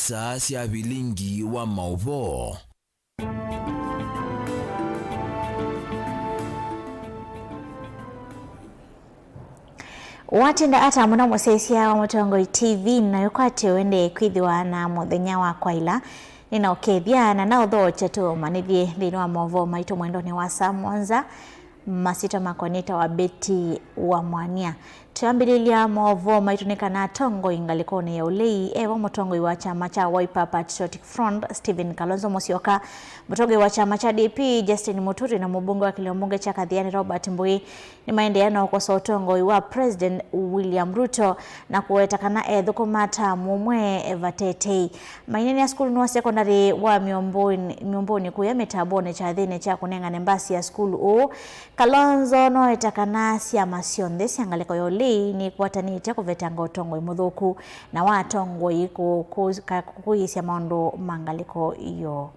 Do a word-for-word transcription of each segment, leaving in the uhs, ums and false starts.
Saa sya vilingi wa maũvoo. Watinda ata mũno mũsyaĩĩsya wa Mũtongoi T V, na wĩkwatyo ũendee kwĩthĩwa na mũthenya wa kwaĩla. Nĩnaũkethya na naũthookya tũmanĩthye nthĩnĩ wa maũvoo maitũ mwendonĩ wa saa mũonza. Masyĩtwa makwa nĩtawa Betty wa Mwania. Twambĩlĩlya maũvoo maitũ nĩ kana atongoi ngalĩkonĩ ya ũlei, e vo mũtongoi wa kyama kya Wiper Patriotic Front, Stephen Kalonzo Musyoka, mũtongoi wa kyama kya D P, Justin Muturi, na mũmbunge wa kĩlĩo mbunge kya Kathiani, Robert Mbui, nĩmaendeea na ũkosa ũtongoi wa President William Ruto na kũweta kana ethũkũma tamu ũmwe vatetei. Maineenea sukulunĩ wa sekondalĩ wa Myomboni, Myomboni kũya mĩtambonĩ kyathĩnĩ kya kũnengane mbasi ya sukulu ũũ, Kalonzo noeta kana syama syonthe sya ngalĩko ya ũlei nĩkwatanĩte kũvetanga ũtongoi mũthũku na wa atongoi kũ-, kũ-, ka-, kũkũyĩsya maũndũ ma ngalĩko yoo.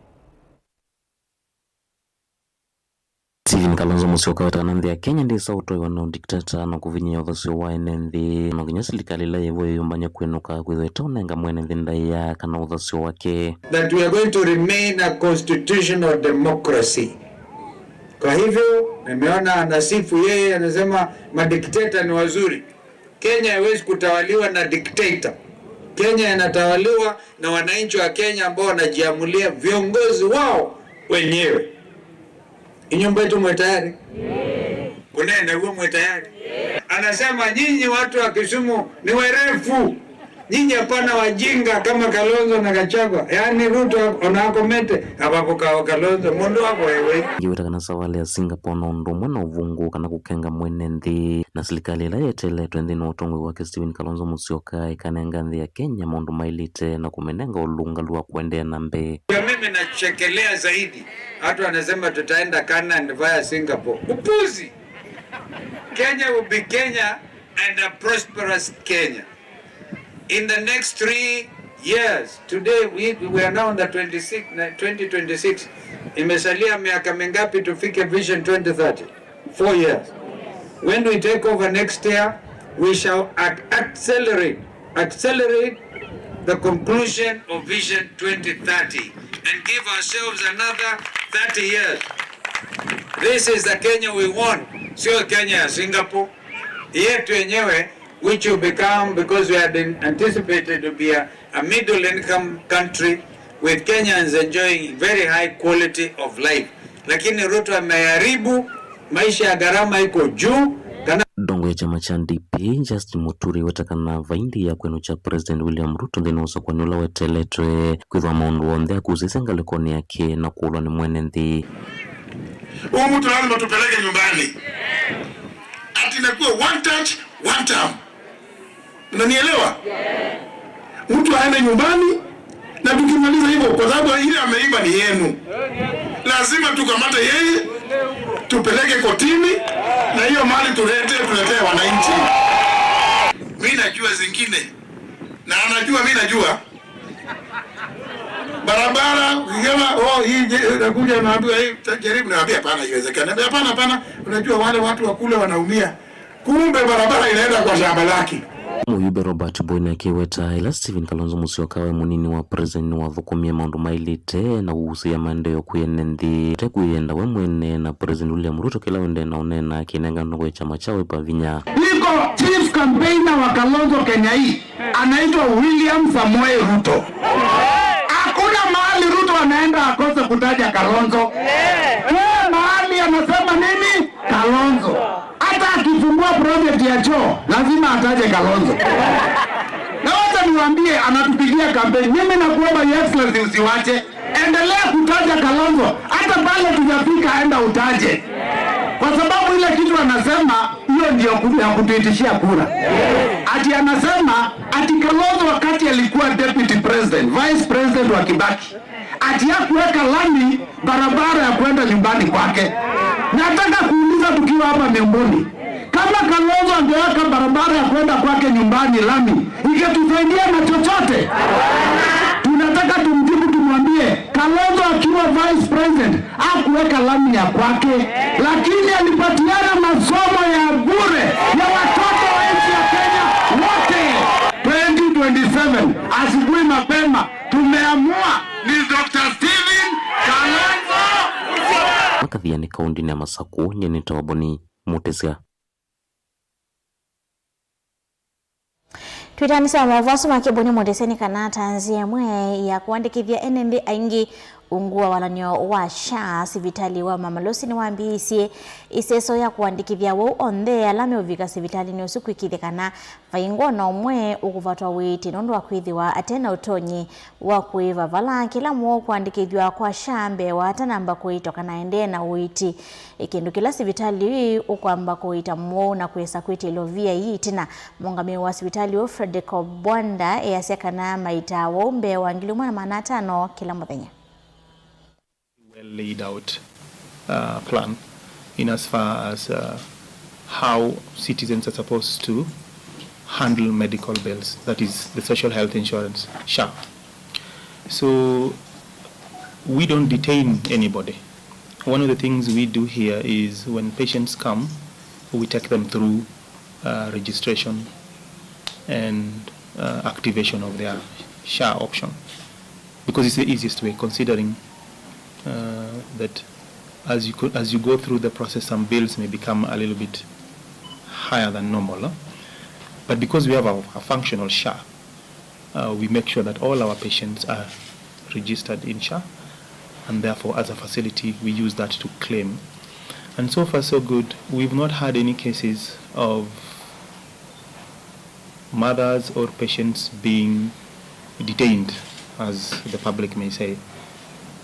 Stephen Kalonzo Musyoka weta kana nthĩ ya Kenya ndĩsa ũtwaĩwa na ũdikteta na kũvinyĩĩa ũthasyo wa ene nthĩ. No nginya silikalĩ ĩla yĩvo yĩyũmbany'e kwĩnũka kwĩthwa ĩteũnenga mwene nthĩ ndaĩa kana ũthasyo wake. That we are going to remain a constitutional democracy. Kwa hivyo, nimeona anasifu yeye, anasema madikteta ni wazuri. Kenya haiwezi kutawaliwa na dictator. Kenya inatawaliwa na wananchi wa Kenya ambao wanajiamulia viongozi wao wenyewe. Inyuĩ mbaitu mwĩ tayari? Kũneena ũu mwĩ tayari? Anasema, "Nyinyi watu wa Kisumu ni werevu. Nyinyi hapana wajinga kama Kalonzo na Gachagua." Yaani Ruto ona akomete, avavũka o Kalonzo, mũndũ avoewe. Ngiweta kana savalĩ ya Singapore no ũndũ ũmwe na ũvũngũ kana kũkenga mwene nthĩ, na silikalĩ ĩla yeteletwe nthĩnĩ wa ũtongoi wake Stephen Kalonzo Musyoka ĩkanenga nthĩ ya Kenya maũndũ maĩlĩte na kũmĩnenga ũlũngalu wa kũendeea na mbee. Ndio mimi nachekelea zaidi. Watu wanasema tutaenda Canaan via Singapore. Upuzi! Kenya will be Kenya and a prosperous Kenya. In the next three years, today we, we are now on the twenty-six, na twenty twenty-six. Imesalia miaka mingapi tufike Vision twenty thirty? Four years. When we take over next year, we shall ac-, accelerate, accelerate the conclusion of Vision twenty thirty and give ourselves another thirty years. This is the Kenya we want, sio Kenya ya Singapore. Yetu yenyewe, which will become, because we had been anticipated to be a, a middle income country with Kenyans enjoying very high quality of life. Lakini Ruto ameharibu, maisha ya gharama iko juu. Kana ndongo ya kyama kya D P, Justin Muturi, weta kana vaindi ya kwĩnũkya President William Ruto nthĩnĩ wa ũsakũani ũla weteletwe, kwĩthwa maũndũ onthe akusĩsya ngalĩkonĩ yake na kũũlwa nĩ mwene nthĩ. Huu mtu lazima tupeleke nyumbani. Ati inakuwa one touch, one term. Unanielewa? Mtu aende nyumbani, na tukimaliza hivyo, kwa sababu ile ameiba ni yenu, lazima tukamate yeye, tupeleke kotini, na hiyo mali tulete, tuletee wananchi. Mi najua zingine, na anajua mi najua. Barabara, ukisema, "Oh, hii je-, nakuja naambiwa hii, jaribu," naambia, "Hapana, haiwezekani." Naambia, "Hapana, hapana, unajua wale watu wa kule wanaumia." Kumbe barabara inaenda kwa shamba lake. Mũyumbe Robert Mbui nake weta ĩla Stephen Kalonzo Musyoka waĩ mũnini wa president nĩwathũkũmie maũndũ maĩlĩte na kũgucĩĩa maendeeo kwĩ ene nthĩ, te kwĩyenda we mwene, na President William Ruto kĩla ũendee na ũneena akĩnenga ndongo ya kyama kya Wiper vinya. Niko chief campaigner wa Kalonzo Kenya hii, anaitwa William Samoei Ruto. Hakuna mahali Ruto anaenda akose kutaja Kalonzo. Kila mahali anasema nini? Kalonzo. Hata akifungua project ya choo, lazima ataje Kalonzo. Na wacha niwaambie, anatupigia kampeni. Mimi nakuomba, Your Excellency, usiwache. Endelea kutaja Kalonzo. Hata pale tujafika, enda utaje. Kwa sababu ile kitu anasema, hiyo ndio ku-, ya kutuitishia kura. Ati anasema, ati Kalonzo wakati alikuwa deputy president, vice president wa Kibaki, ati hakuweka lami barabara ya kwenda nyumbani kwake. Nataka kuuliza tukiwa hapa Miomboni, kama Kalonzo angeweka barabara ya kwenda kwake nyumbani lami, ingetusaidia na chochote? Tunataka tumjibu, tumwambie, Kalonzo akiwa vice president hakuweka lami ya kwake, lakini alipatiana masomo ya bure ya watoto wa nchi ya Kenya wote. Twenty twenty-seven, asubuhi mapema, Mua ni Doctor Stephen Kalonzo Musyoka. Makathiani kaũntĩnĩ ya Masakũ, nyie nĩtawa Boni Mũtĩsya. Twĩtaanĩsya maũvoo asu make Boni Mũtĩsya nĩ kana tanzĩa ĩmwe ya kũandĩkĩthya ene nthĩ aingĩ ungu wa walan'yo wa SHA, sivitalĩ wa Mama Lucy nĩwambĩĩisye ĩseso ya kũandĩkĩthya awau onthe ala meũvika sivitalĩnĩ ũsu kwĩkĩĩthya kana vai ngoo na ũmwe ũkũvatwa ũiiti nũndũ wa kwĩthĩwa ate na ũtonyi wa kũĩva vala kĩla mũwau kũandĩkĩthw'a kwa SHA mbee wa atanamba kũiitwa kana aendee na ũiiti. Ĩ kĩndũ kĩla sivitalĩ ũũ ũkwamba kũiita mũwau na kwĩsa kwĩtĩĩlwa V I E ĩtina. Mũũngamĩi wa sivitalĩ ũũ, Frederick Obwanda, easya kana maitaa awau mbee wa ngili ĩmwe na maana atano kĩla mũthenya. Well laid out, uh, plan in as far as, uh, how citizens are supposed to handle medical bills, that is the social health insurance, SHA. So we don't detain anybody. One of the things we do here is when patients come, we take them through, uh, registration and, uh, activation of their SHA option, because it's the easiest way, considering, uh, that as you could, as you go through the process, some bills may become a little bit higher than normal, huh? But because we have a, a functional SHA, uh, we make sure that all our patients are registered in SHA, and therefore, as a facility, we use that to claim. And so far, so good. We've not had any cases of mothers or patients being detained, as the public may say,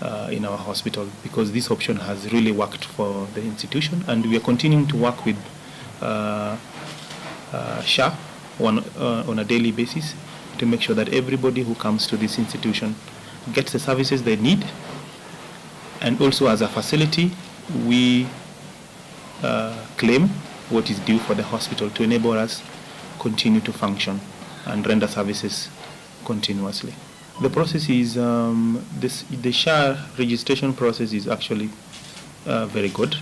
uh, in our hospital, because this option has really worked for the institution, and we are continuing to work with, uh, uh, SHA on, uh, on a daily basis to make sure that everybody who comes to this institution gets the services they need. And also, as a facility, we, uh, claim what is due for the hospital to enable us continue to function and render services continuously. The process is, um, this, the SHA registration process is actually, uh, very good.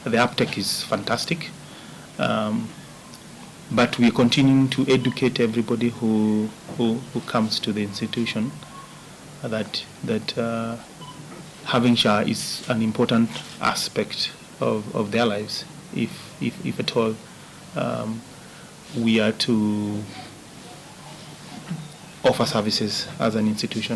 The uptake is fantastic, um, but we are continuing to educate everybody who, who, who comes to the institution that, that, uh, having SHA is an important aspect of, of their lives, if, if, if at all, um, we are to offer services as an institution.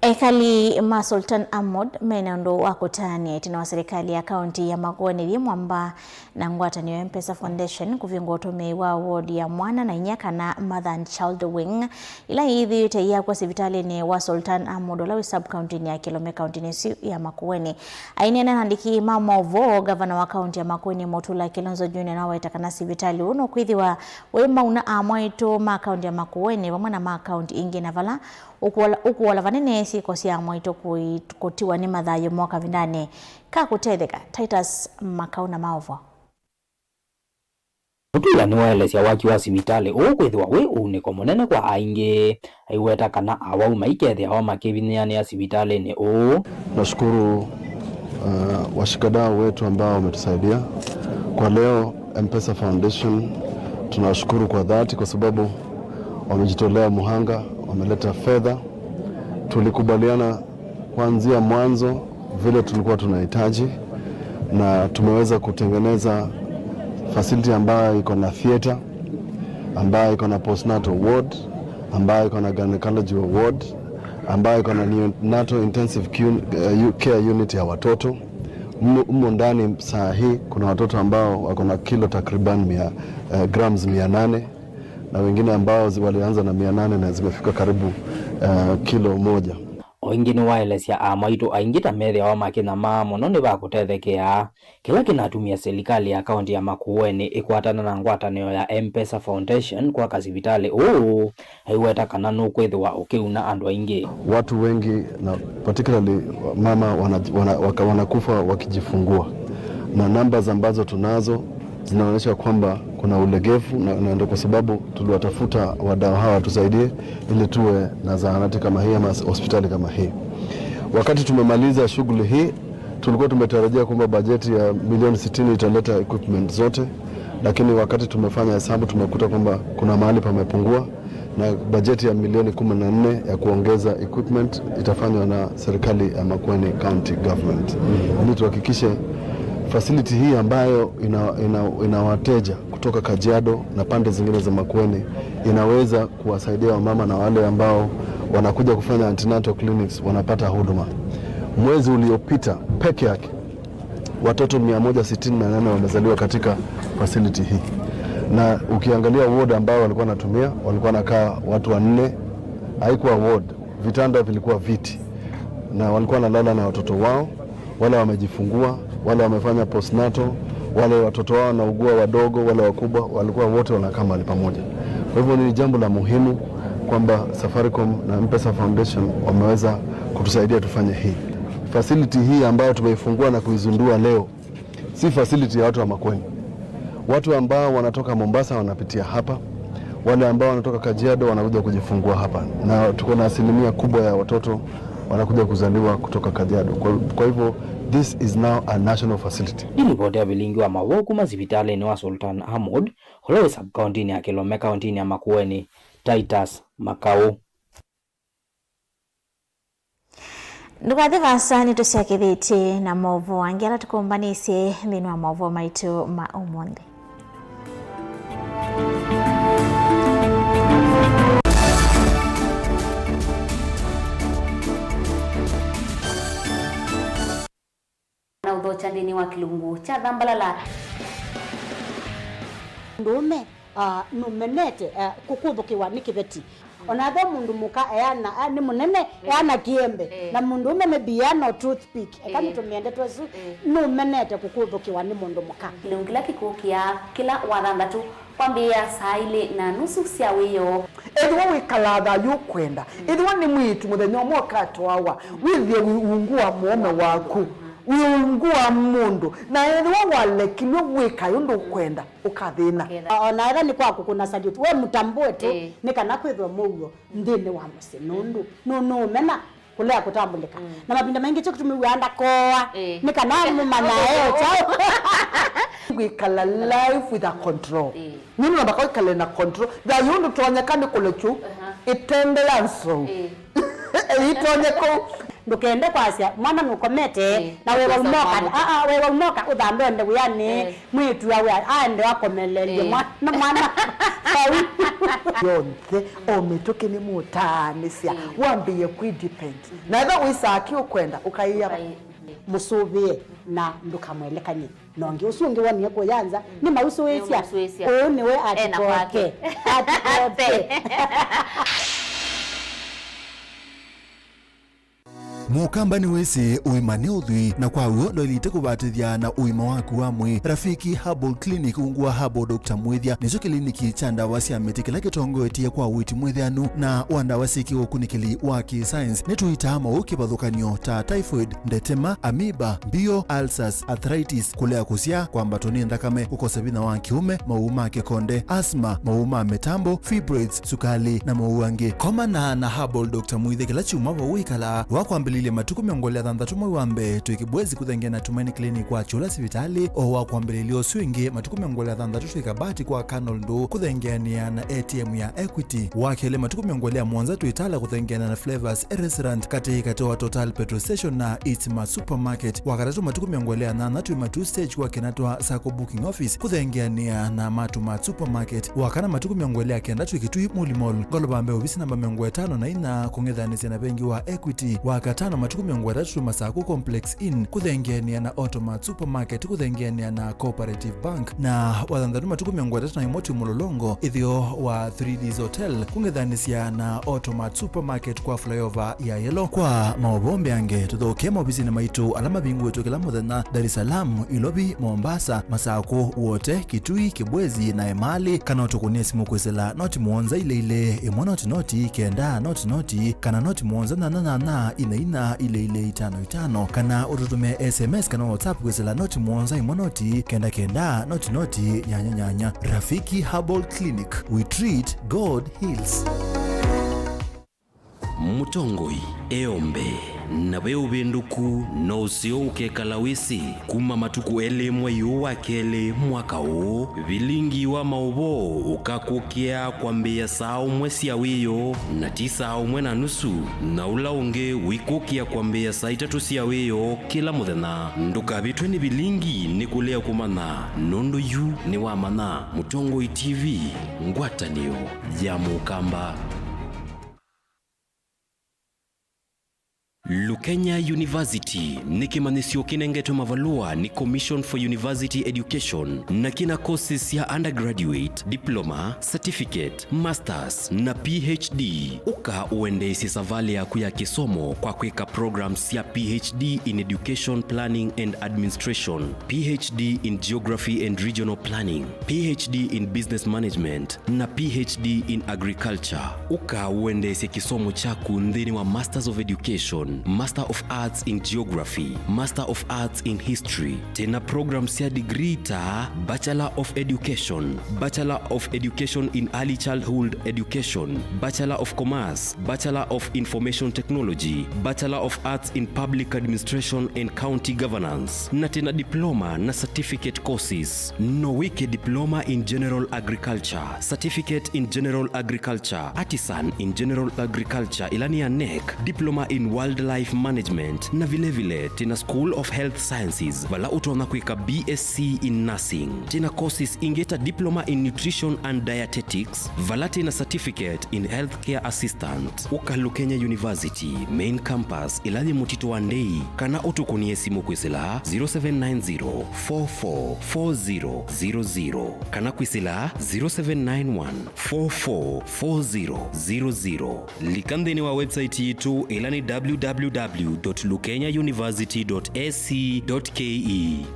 Ekali ma Sultan Ahmud mena ũndũ wa kũtanĩa ĩtina wa serikali ya kaunti ya Makueni ĩthi mwamba na ngwatanĩo ya M-Pesa Foundation kũvingũa ũtũmĩi wa ward ya mwana na inyia kana mother and child wing, ila iyĩthĩĩte iyakw'a sivitalĩnĩ wa Sultan Ahmud, ũla wĩ sub-county-nĩ ya Kilome, kaunti-nĩ ĩsu ya Makueni. Aineena na andĩki ma maũvoo, ngavana wa kaunti ya Makueni, Mutula Kilonzo Junior, nĩwaweta kana sivitalĩ ũũ nũkwĩthĩwa wĩ mauna amwaitũ ma kaunti ya Makueni vamwe na ma kaunti ingĩ, na vala ũkũola, ũkũola vanene syĩko sya amwaitũ kũi-, kũtiwa nĩ mathayũ moo kavindanĩ ka kũtetheka. Titus Makau na maũvoo. Mutula nĩwaelesya waki wa sivitalĩ ũũ kwĩthĩwa wĩ ũunĩko mũnene kwa aingĩ, aiweta kana awau maikethĩawa makĩvinyĩanĩa sivitalĩnĩ ũũ. Nashukuru, uh, washikadau wetu ambao wametusaidia. Kwa leo, M-Pesa Foundation, tunawashukuru kwa dhati kwa sababu wamejitolea muhanga, wameleta fedha. Tulikubaliana kuanzia mwanzo vile tulikuwa tunahitaji, na tumeweza kutengeneza facility ambayo iko na theater, ambayo iko na postnatal ward, ambayo iko na gynecology ward, ambayo iko na neonatal intensive cu-, eh, u-, care unit ya watoto. Humo, humo ndani saa hii kuna watoto ambao wako na kilo takriban mia, eh, grams mia nane, na wengine ambao zi-, walianza na mia nane na zimefika karibu, eh, kilo moja. O ĩngĩ nĩwaelesya amwaitũ aingĩ ta methĩawa makĩnyamaa mũno nĩ va kũtethekea, kĩla kĩnatumie silikalĩ ya kaunti ya Makueni ĩkwatana na ngwatanĩo ya M-Pesa Foundation kwaka sivitalĩ ũũ, aiweta kana nũkwĩthĩwa ũkĩuna andũ aingĩ. Watu wengi na particularly mama wana-, wana-, waka-, wanakufa wakijifungua, na numbers ambazo tunazo zinaonyesha kwamba kuna ulegevu na, na ndio kwa sababu tuliwatafuta wadau hawa watusaidie ili tuwe na zahanati kama hii ama hospitali kama hii. Wakati tumemaliza shughuli hii, tulikuwa tumetarajia kwamba bajeti ya milioni sitini italeta equipment zote, lakini wakati tumefanya hesabu tumekuta kwamba kuna mahali pamepungua, Na bajeti ya milioni kumi na nne ya kuongeza equipment itafanywa na serikali ya Makueni County Government, ili tuhakikishe facility hii ambayo ina, ina, ina wateja kutoka Kajiado na pande zingine za Makueni inaweza kuwasaidia wamama na wale ambao wanakuja kufanya antenatal clinics wanapata huduma. Mwezi uliopita peke yake, watoto mia moja sitini na nane wamezaliwa katika facility hii. Na ukiangalia ward ambayo walikuwa wanatumia, walikuwa wanakaa watu wanne. Haikuwa ward, vitanda vilikuwa viti. Na walikuwa wanalala na watoto wao, wale wamejifungua, wale wamefanya postnatal, wale watoto wao wanaugua wadogo, wale wakubwa, walikuwa wote wanakaa mahali pamoja. Kwa hivyo ni jambo la muhimu kwamba Safaricom na M-Pesa Foundation wameweza kutusaidia tufanye hii. Facility hii ambayo tumeifungua na kuizindua leo, si facility ya watu wa Makueni. Watu ambao wanatoka Mombasa wanapitia hapa, wale ambao wanatoka Kajiado wanakuja kujifungua hapa, na tuko na asilimia kubwa ya watoto wanakuja kuzaliwa kutoka Kajiado. Kwa, kwa hivyo, this is now a national facility. Nĩ livoti ya vilingi wa maũvoo kuma sivitalĩnĩ wa Sultan Ahmud, ũla wĩ sub-kaũntĩnĩ ya Kilome, kaũntĩnĩ ya Makueni, Titus Makau. Ndũkathi vaasa, nĩtũsyokethĩtye na maũvoo angĩ ala tũkũmbanĩsye nthĩnĩ wa maũvoo maitũ ma ũmũnthĩ. Na ũthokya nthĩnĩ wa kĩlungu kya Thambalala. Mũndũũme, ah, nũmenete, ah, kũkũthũkĩwa nĩ kĩveti. O na ethĩwa mũndũ mũka eana, ah, nĩ mũnene, eh, eana kĩembe. Eh. Na mũndũũme maybe eana o toothpick. Eka, eh, nĩtũmĩe ndeto ĩsu, eh, nũmenete kũkũthũkĩwa nĩ mũndũ mũka. Kĩlungu kĩla kĩkũkĩa kĩla wathanthatũ. Kwambĩĩa saa ilĩ na nusu sya wĩoo. Ethĩwa wĩkalaa thayũ ũkwenda, ethĩwa nĩ mwĩĩtu mũthenya ũmwe ũkatwawa, wĩthĩe wĩ ungu wa mũũme waku, wĩ ungu wa mũndũ, na ethĩwa walekilw'e wĩkae ũndũ ũkwenda, ũkathĩna. Ũkethĩa. O na ethĩwa nĩ kwa kũkũna salute, we mũtambũe tu, ĩĩ, nĩ kana kwĩthwe mũuo nthĩnĩ wa mũsyĩ, nũndũ nũ-, nũũmena kũlea kũtambũlĩka. Mm. Na mavinda maingĩ kyo kĩtũmĩw'aa ndakoa, ĩĩ, nĩ kana mũmanya e kyaũ. Kwĩkala life with a control. Ĩĩ. Nũndũ namba kwĩkala na control. Thayũ ndũtonyeka nĩ kũlekyu, aha, ĩtende ya nzou. Ĩĩ. Ĩtonye kũu. Ndũkende kwasya mwana nũkomete, ĩĩ, na wewa ũkesa umoka, kwamũka. Aa, wewa umoka ũthambe ũende wĩanĩ, ĩĩ, mwĩĩtu awe aende akomelelye, ĩĩ, mwa-, na mwana vau. Yonthe, o mĩtũkĩ nĩmũtaanĩsya, mm, wambĩĩe kwĩ depend. Na ethĩwa wĩsaa kĩ ũkwenda, ũkaĩa, ũkaĩ-, mũsũvĩe na ndũkamwelekany'e na ũngĩ. Ũsu ũngĩ wonie kũya nza, mm, nĩmausũĩsya. Nĩmausũĩsya. Ũũ nĩwe ena kwake. Atikoke. Atikoke. Mũkamba nĩwĩsĩ ũima nĩ ũthwii, na kwa w'o ndwaĩlĩte kũvatĩthya na ũima waku wa mwĩĩ. Rafiki Herbal Clinic ungu wa Herbal Doctor Mwĩthya nĩkyo kĩliniki kya ndawa sya mĩtĩ kĩla kĩtongoetye kwa ũiiti mwĩthĩanu na wa ndawa syĩ kĩũkunĩkĩli wa kĩ-science. Nĩtũitaa maũũ kĩvathũkany'o ta typhoid, ndetema, amoeba, mbio, ulcers, arthritis, kũlea kũsyaa, kwambatwa nĩ nthakame, kũkosa vinya wa kĩũme, maũũ ma kĩkonde, asthma, maũũ ma mĩtambo, fibroids, sukali, na maũũ angĩ. Komana na Herbal Doctor Mwĩthya kĩla kyumwa vau wĩkalaa. Wa kwambĩlĩlya matukũ mĩongo ĩlĩ na thanthatũ mwei wa mbee, twĩ Kibwezi kũthengeana na Tumaini Clinic wa Kyũla sivitalĩ. O wa kwambĩlĩlya ũsu ĩngĩ, matukũ mĩongo ĩlĩ na thanthatũ twĩ Kabati kwa Colonel Ndũũ kũthengeanĩa na A T M ya Equity. Wa kelĩ, matukũ mĩongo ĩlĩ na mũonza twĩ Tala kũthengeana na Flavors Restaurant katĩ katĩ wa Total Petrol Station na Eastmart Supermarket. Wa katatũ, matukũ mĩongo ĩlĩ na nyanya twĩ Matuu Stage kwa Kinatwa Sacco Booking Office kũthengeanĩa na Matuu Mart Supermarket. Wa kana, matukũ mĩongo ĩlĩ na kenda twĩ Kitui Muli Mall, ngolova mbee ovisi namba mĩongo ĩtano na inya, kũng'ethanĩsya na vengi wa Equity. Wa katano, matukũ mĩongo ĩtatũ twĩ Masaku Complex Inn kũthengeanĩa na Automart Supermarket kũthengeanĩa na Cooperative Bank. Na wa thanthatũ, matukũ mĩongo ĩtatũ na ĩmwe twĩ Mũlolongo, ĩtheo wa Three Ds Hotel kũng'ethanĩsya na Automart Supermarket kwa flyover ya Yellow. Kwa maũvoo mbeange, tũthokee maovisinĩ maitũ ala mavingũĩtwe kĩla mũthenya, Dar es Salaam, Ilovi, Mombasa, Masakũ, Wote, Kitui, Kibwezi na Emali, kana ũtũkũnĩe simũ kwĩsĩla noti mũonza ilĩ ilĩ ĩmwe noti noti kenda noti noti, kana noti mũonza nyanya nyanya ina ina ilĩ ilĩ itano itano, kana ũtũtũmĩe S M S kana WhatsApp kwĩsĩla noti mũonza ĩmwe noti kenda kenda noti noti nyanya nyanya. Rafiki Herbal Clinic, we treat, God heals. Mũtongoi eombe. Na ve ũvĩndũku, no ũseo ũkekala wĩsĩ. Kuma matukũ elĩ mwei ũũ wa kelĩ mwaka ũũ, vilingi wa maũvoo ũkakũkĩa kwambĩĩa saa ũmwe sya wĩoo, na ti saa ũmwe na nusu, na ũla ũngĩ ũikũkĩa kwambĩĩa saa itatũ sya wĩoo kĩla mũthenya. Ndũkavĩtwe nĩ vilingi, nĩ kũlea kũmanya, nũndũ yu nĩ wamanya. Mũtongoi T V, ngwatanĩo ya Mũkamba. Lukenya University nĩ kĩmanyĩsyo kĩnengetwe mavalũa nĩ Commission for University Education, na kĩna courses sya undergraduate, diploma, certificate, masters, na P H D. Ũka ũendeesye savalĩ yaku ya kĩsomo kwa kwĩka programs sya P H D in Education Planning and Administration, P H D in Geography and Regional Planning, P H D in Business Management, na P H D in Agriculture. Ũka ũendeesye kĩsomo kyaku nthĩnĩ wa Masters of Education, Master of Arts in Geography, Master of Arts in History. Twĩna program sya degree ta Bachelor of Education, Bachelor of Education in Early Childhood Education, Bachelor of Commerce, Bachelor of Information Technology, Bachelor of Arts in Public Administration and County Governance, na twĩna diploma na certificate courses. No wĩke diploma in general agriculture, certificate in general agriculture, artisan in general agriculture, ĩla nĩ ya nec, diploma in wildlife management, na vilevile twĩna School of Health Sciences, vala ũtonya kwĩka B S C in nursing. Twĩna courses ingĩ ta diploma in nutrition and dietetics, vala twĩna certificate in healthcare assistant. Ũka Lukenya University main campus, ĩla yĩ Mũtitũ wa Ndei, kana ũtũkũnĩe simũ kwĩsĩla zero seven nine zero, four four four zero zero zero, kana kwĩsĩla zero seven nine one, four four four zero zero zero. Lika nthĩnĩ wa website yitũ, ĩla nĩ www dot lukenya university dot ac dot ke.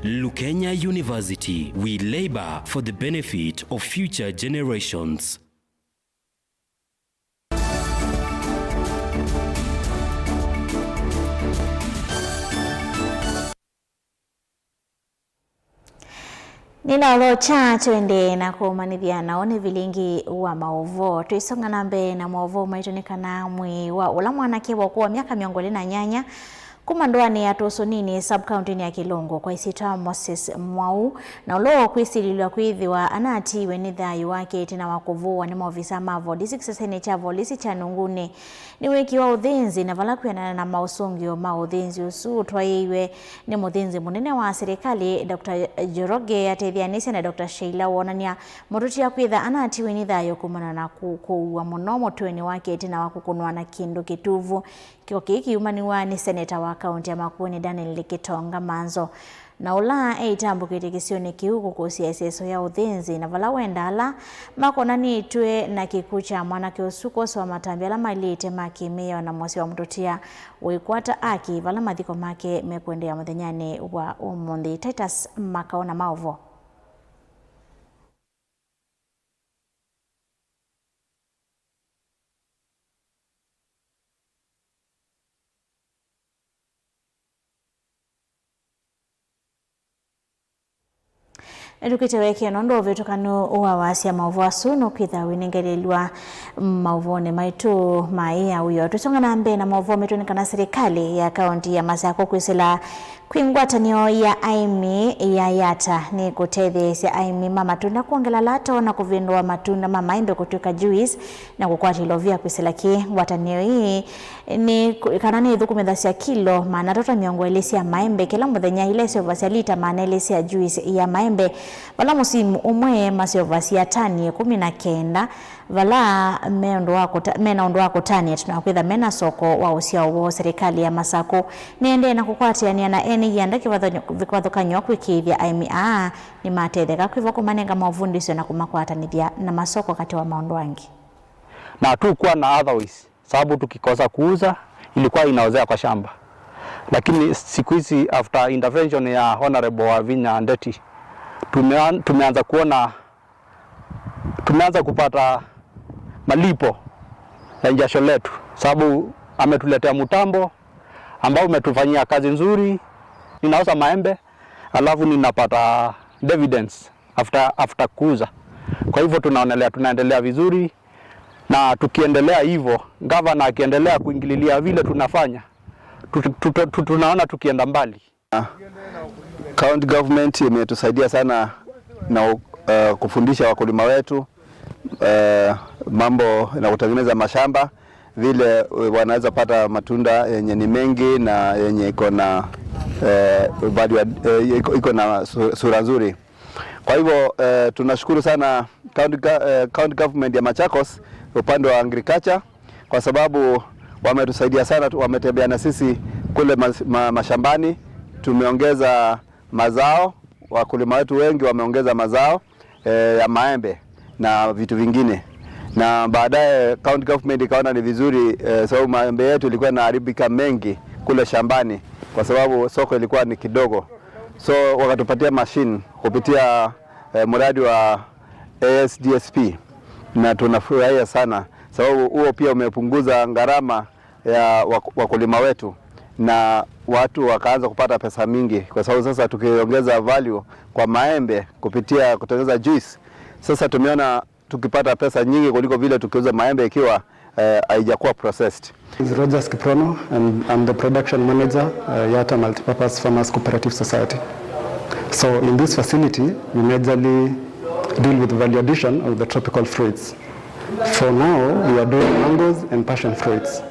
Lukenya University, we labor for the benefit of future generations. Nĩnaolokya tũendee na kũmanyĩthya nao nĩ vilingi wa maũvoo. Twĩsonga na mbee na maũvoo maitũ nĩ kana mwĩĩ wa ũla mwanake wa ũkũũ wa myaka mĩongo ĩlĩ na nyanya kuma ndũanĩ ya Tũsũninĩ, sub-county-nĩ ya Kĩlũngũ, kwa ĩsyĩtwa Moses Mwau, na ũla ũkwĩsilĩlw'a kwĩthĩwa anatiiwe nĩ thayũ wake ĩtina wa kũvũwa nĩ maovisa ma volisi kĩsesenĩ kya volisi kya Nungunĩ, nĩwĩkĩwa ũthĩnzi, na vala kwĩanana na maũsũngĩo ma ũthĩnzi ũsu ũtwaĩĩiwe nĩ mũthĩnzi mũnene wa silikalĩ, Doctor Njoroge atetheanĩsye na Doctor Sheila wonany'a mũtũtia kwĩtha anatiwe nĩ thayũ kumana na kũ-, kũua mũno mũtwenĩ wake ĩtina wa kũkũnwa na kĩndũ kĩtuvu. Kĩko kĩĩ kĩumanĩw'a nĩ seneta wa kaunti ya Makueni, Daniel Gitonga Manzo, na ũla eĩtambũkĩte kĩsionĩ kĩu kũkũsya ĩseso ya ũthĩnzi, na vala wenda ala makonanĩtw'e na kĩkw'ũ kya mwanake ũsu kwosewa matambya ala maĩlĩte ma kĩ-mĩao na mũsyĩ wa mũtũtia ũikwata aki vala mathiko make mekũendeea mũthenyanĩ wa ũmũnthĩ. Titus Makaona maũvoo. Nĩtũkĩte wekeo nũndũ ũvĩtũkanu wa wasya maũvoo asu nũkwĩtha wĩnengelelw'a maũvoonĩ maitũ ma ĩ ya wĩoo. Tũsonga na mbee na maũvoo maitũ nĩ kana silikalĩ ya kaunti ya Masakũ kwĩsĩla kwĩ ngwatanĩo ya aĩmi ya yata nĩ kũtetheesya aĩmi ma matunda kwongela lato na kũvĩndũa matunda ma maembe kũtw'ĩka juice na kũkwatĩlwa via kwĩsĩla kĩ. Ngwatanĩo ĩĩ nĩ kũ-, kana nĩ ĩthũkũmĩthasya kilo maana atatũ na mĩongo ĩlĩ sya maembe kĩla mũthenya, ila ĩseũvasya lita maana elĩ sya juice ya maembe, vala mũsimu ũmwe maseũvasya tani ĩkũmi na kenda, vala me ũndũ wa kũta-, mena ũndũ wa kũtanĩa tondũ wa kwĩtha mena soko wa ũsyao woo. Silikalĩ ya Masakũ nĩendee na kũkwatĩanĩa na ene ianda kĩvathonyo-, kĩvathũkany'o kwĩkĩĩthya aĩmi aa nĩmatetheka, kwĩvo kũmanenga maũvundĩsyo na kũmakwatanĩthya na masoko katĩ wa maũndũ angĩ. Na hatukuwa na otherwise, sababu tukikosa kuuza, ilikuwa inaozea kwa shamba. Lakini siku hizi, after intervention ya Honorable Wavinya Ndeti, tumea-, tumeanza kuona, tumeanza kupata malipo ya jasho letu, sababu ametuletea mtambo ambao umetufanyia kazi nzuri. Ninauza maembe, alafu ninapata dividends after, after kuuza. Kwa hivyo tunaonelea, tunaendelea vizuri, na tukiendelea hivyo, gavana akiendelea kuingililia vile tunafanya, tu-, tu-, tu-, tunaona tukienda mbali. County government imetusaidia sana na, uh, kufundisha wakulima wetu, uh, mambo na kutengeneza mashamba, vile, uh, wanaweza pata matunda yenye ni mengi na yenye iko na, uh, value add-, uh, iko, iko na su-, sura nzuri. Kwa hivyo, uh, tunashukuru sana county, go-, uh, county government ya Machakos upande wa agriculture, kwa sababu wametusaidia sana, tu-, wametembea na sisi kule mas-, ma-, mashambani. Tumeongeza mazao, wakulima wetu wengi wameongeza mazao, eh, ya maembe na vitu vingine, na baadaye county government ikaona ni vizuri, eh, sababu maembe yetu ilikuwa inaharibika mengi kule shambani kwa sababu soko ilikuwa ni kidogo, so wakatupatia machine kupitia, eh, mradi wa A S D S P, na tunafurahia sana sababu huo pia umepunguza gharama ya wak-, wakulima wetu, na watu wakaanza kupata pesa mingi, kwa sababu sasa tukiongeza value kwa maembe kupitia kutengeneza juice, sasa tumeona tukipata pesa nyingi kuliko vile tukiuza maembe ikiwa, eh, haijakuwa processed. Is Rogers Kiprono, and I'm the production manager, uh, Yatta Multipurpose Farmers Cooperative Society. So in this facility, we majorly deal with value addition of the tropical fruits. For now, we are doing mangoes and passion fruits.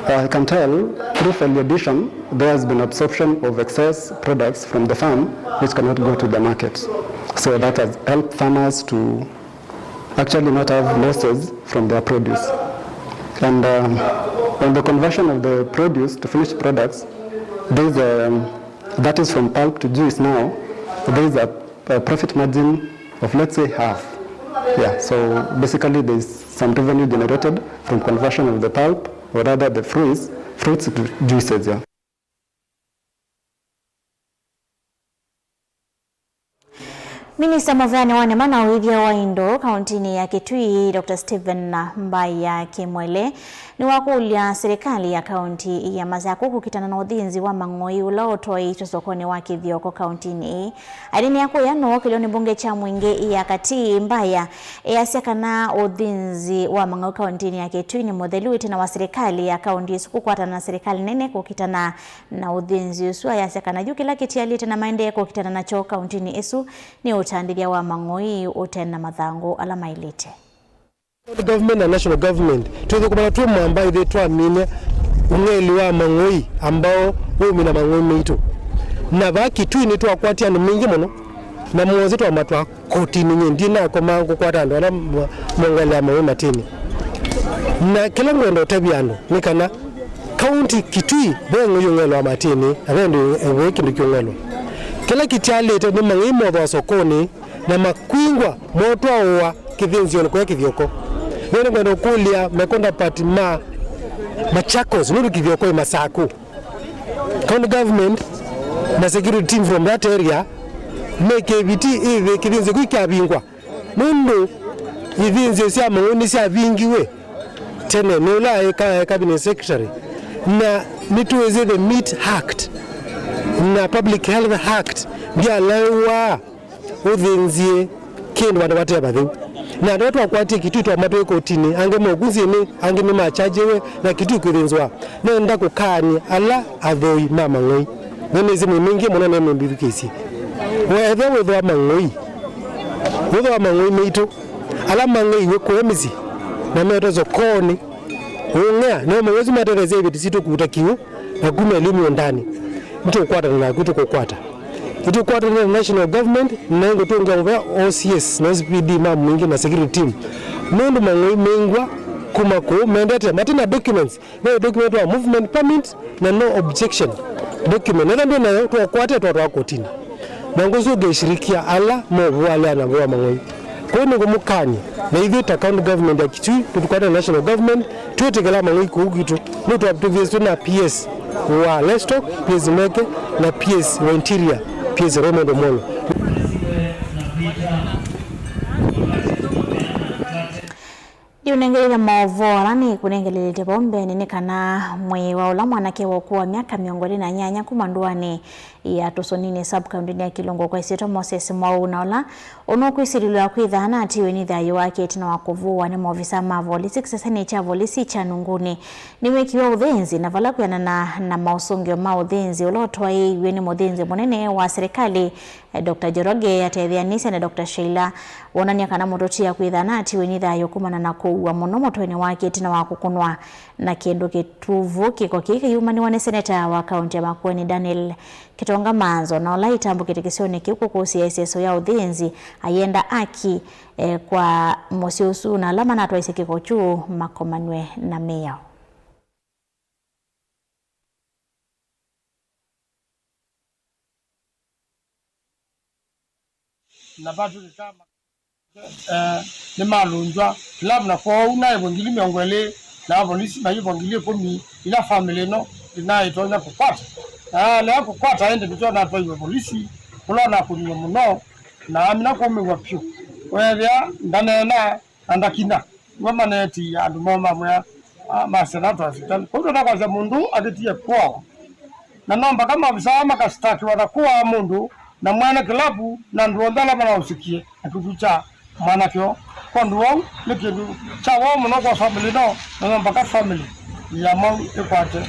I can tell, through value addition, there has been absorption of excess products from the farm which cannot go to the market. So that has helped farmers to actually not have losses from their produce. And, um, on the conversion of the produce to finished products, there's a, that is from pulp to juice now, there's a, a profit margin of, let's say, half. Yeah, so basically there's some revenue generated from conversion of the pulp, or rather the fruits, fruits to juices, yeah. Minista mũveanĩ wa nĩma na ũĩthya wa indo kauntinĩ ya Kitui, Doctor Stephen Mbaya Kimwele, nĩwakũlya silikalĩ ya kaunti ya Masakũ kũkitana na ũthĩnzi wa mang'oi ũla ũtwaĩtwe sokonĩ wa Kĩthioko kauntinĩ ĩĩ. Aineenea kũya nũũkĩlyo nĩ mbunge kya Mwingĩ ya Katĩ, Mbaya easya kana ũthĩnzi wa mang'oi kauntinĩ ya Kitui nĩ mũthelu ĩtina wa silikalĩ ya kaunti ĩsu kũkwatana na silikalĩ nene kũkitana na ũthĩnzi ũsu. Ayasya kana yu kĩla kĩtialĩte na maendee kũkitana nakyo kauntinĩ ĩsu nĩ ũtandĩthya wa mang'oi ũte na mathangũ ala maĩlĩte. County government na national government twĩthũkũmana twĩ mwamba ithyĩ twamine ũng'eli wa mang'oi ambao waumina mang'oi maitũ. Na vaa Kitui nĩtwakwatie andũ maingĩ mũno, na mothe twamatwaa kotinĩ. Nyie ndinakomaa ngũkwata andũ ala ma-, mongeleaa mawĩ matĩnĩ. Na kĩla ngwenda ũtavya andũ nĩ kana kaunti Kitui ve ng'oi yũng'elwa matĩnĩ, na ve ndũ, ve kĩndũ kĩũng'elwa. Kĩla kĩtialĩte nĩ mang'oi mothwa sokonĩ na makwingwa motwaũa kĩthĩnzĩonĩ kũya Kĩthioko. Ve nĩngwenda ũkũlya mekonda pati ma Machakos nũndũ Kĩthioko ĩ Masakũ. County government na security team from that area meke viti ĩthĩ kĩthĩnzĩo kĩu kyavingwa, nũndũ ithĩnzĩo sya mang'oi nĩsyavingiwe tene nĩ ũla aĩ ka-, cabinet secretary, na nĩtwĩsĩ the Meat Act na Public Health Act ndyalaĩwa ũthĩnzie kĩndũ vandũ vate vatheu. Na andũ ala twakwatie Kitui twamatwĩe kotinĩ, angĩ moku nzĩnĩ, angĩ nĩmakyajiwe, na Kitui kwĩthĩnzwa. Nenda kũkaany'a ala athoi ma mang'oi. Nĩnĩsĩ mwĩ maingĩ mũno nĩmũmbĩthukĩĩsye. We ethĩwa wĩthĩwa mang'oi, wĩthĩwa mang'oi maitũ, ala mang'eiwe kũya mĩsyĩ, na metwe sokonĩ, ũng'ea, nĩmo mang'oi asu matetheesya iveti sitũ kũuta kĩw'ũ na kuma ĩlĩ mĩũndanĩ. Nĩtũkũkwatana naku, tũkũkwata. Nĩtũkwatanĩte na national government, na nĩngũtũngĩa mũvea O C S na S P D ma Mwingĩ na security team, nũndũ mang'oi maingwa kuma kũu mendete mate na documents, ve document wa movement permit na no objection document. Ethĩwa ndwĩ nayo, tũkwate twatwaa kotinĩ. Na ngũsũngĩa ishirikia ala mokũalea na vũa mang'oi. Kwoou nĩngũmũkany'a, na ithyĩ ta county government ya Kitui, nĩtũkwate na national government, twĩtĩkĩla mang'oi kũu kwitũ, nũndũ twa-, tũvĩsĩtwe na P S wa livestock, P S Meke, na P S wa interior, P S Raymond Omolo. Ndiũnengeleile maũvoo ala nĩkũnengelelete vau mbeenĩ nĩ kana mwĩĩ wa ũla mwanake wa ũkũũ wa myaka mĩongo ĩlĩ na nyanya kuma ndũanĩ ya Tũsũninĩ sub-county-nĩ ya Kĩlungu kwa ĩsyĩtwa Moses Mwau, na ũla ũnũkwĩsilĩlwa kwĩthaa na atiwe nĩ thayũ wake ĩtina wa kũvũwa nĩ maovisa ma volisi kĩsesenĩ kya volisi kya Nunguni. Nĩwekiwe ũthĩnzi, na vala kwĩanana na maũsũngĩo ma ũthĩnzi ũla ũtwaĩĩw'e nĩ mũthĩnzi mũnene wa serikali, eh, Doctor Njoroge atetheanĩsye na Doctor Sheila, wonany'a kana mũtũtia kwĩthaa na atiwe nĩ thayũ kumana na kũua mũno mũtwenĩ wake ĩtina wa kũkũnwa na kĩndũ kĩtuvu. Kĩko kĩĩ kĩyumanĩwa nĩ seneta wa kaunti ya Makueni Daniel Kitonga Manzo, na ũla ĩtambũkĩte kĩsionĩ kĩu kũkũsya ĩseso ya ũthĩnzi, ayenda aki, eh, kwa mũsyĩ ũsu, na ala manatwaisye kĩko kyu makomanw'e na mĩao. Na Patrick Kama, eh, nĩmalũngywa kĩlavu, na kwoou naĩvwa ngili mĩongo ĩlĩ, na avolisi mayĩvwa ngili ĩkũmi, ila famĩlĩ ĩno ndĩnaĩtonya kũkwata. Na yalea kũkwata ĩndĩ nĩtwona atwaiwe volisi, kũla ũnakũniwe mũno, na amina kũmĩw'a vyũ. Weethĩa ndaneena na ndakina, nĩwe maneetiie andũ moo mamwĩa, ah, masya na twasitani. Kwoou tũtakwasya mũndũ akĩtie kũawa. Na no mpaka maovisaa makasitakiwa na kũaa mũndũ na mwene kĩlavu na andũ onthe ala manaũsikie na kĩkw'ũ kya mwanake ũũ. Kwondũ wau nĩ kĩndũ kya woo mũno kwa famĩlĩ ĩno, na no mpaka famĩlĩ ya Mwau ĩkwate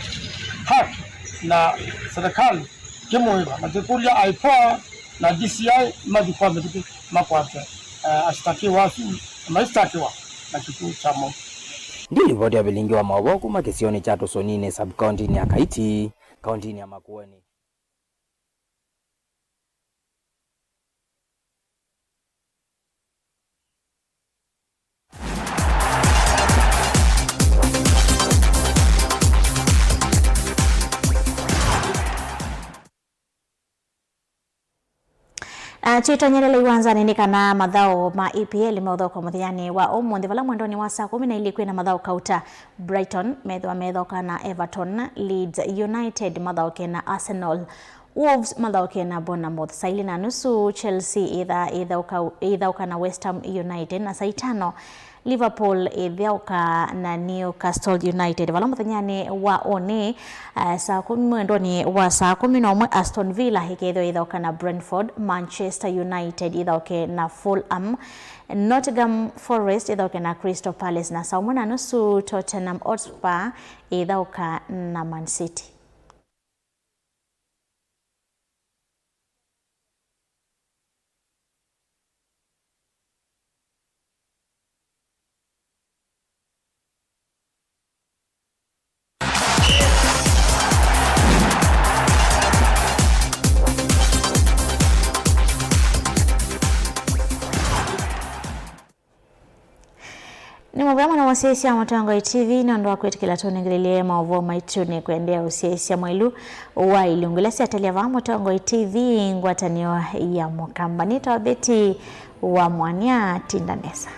haki na serikali kĩmũĩva na kĩkũlya IPOA na DCI mathi kwa mĩtũkĩ makwate, eh, asitakiwa asu na maisitakiwa na kĩkw'ũ kya Mwau. Ndi livoti ya vilingi wa maũvoo kuma kĩsionĩ kya Tũsũninĩ sub-county-inĩ ya Kaiti, kaunti-inĩ ya Makueni. Ah, twĩtonyelele iwanzanĩ nĩ kana mathaũ ma EPL meũthaũkwa mũthenyanĩ wa ũmũnthĩ, vala mwendonĩ wa saa kũmi na ilĩ kwĩna mathaũ kauta. Brighton methĩwa methaũka na Everton, Leeds United mathaũke na Arsenal, Wolves mathaũke na Bournemouth saa ilĩ na nusu, Chelsea ĩtha-, ĩthaũka, ĩthaũka na West Ham United, na saa itano Liverpool ĩthaũka na Newcastle United. Vala mũthenyanĩ wa ũnĩ, eh, saa kũmi, mwendonĩ wa saa kũmi na ũmwe, Aston Villa ĩkethĩwa ĩthaũka na Brentford, Manchester United ĩthaũke na Fulham, Nottingham Forest ĩthaũke na Crystal Palace, na saa ũmwe na nusu Tottenham Hotspur ĩthaũka na Man City. Nĩ mũvea mũno mũsyaĩĩsya Mũtongoi T V nũndũ wa kwĩtĩkĩla tũnengelelye maũvoo maitũ. Nĩ kũendeea ũsyaĩĩsya mwaĩlu wa ilungu ila syatelya vaa Mũtongoi T V, ngwatanĩo ya Mũkamba. Nĩtawa Betty wa Mwania, tinda nesa.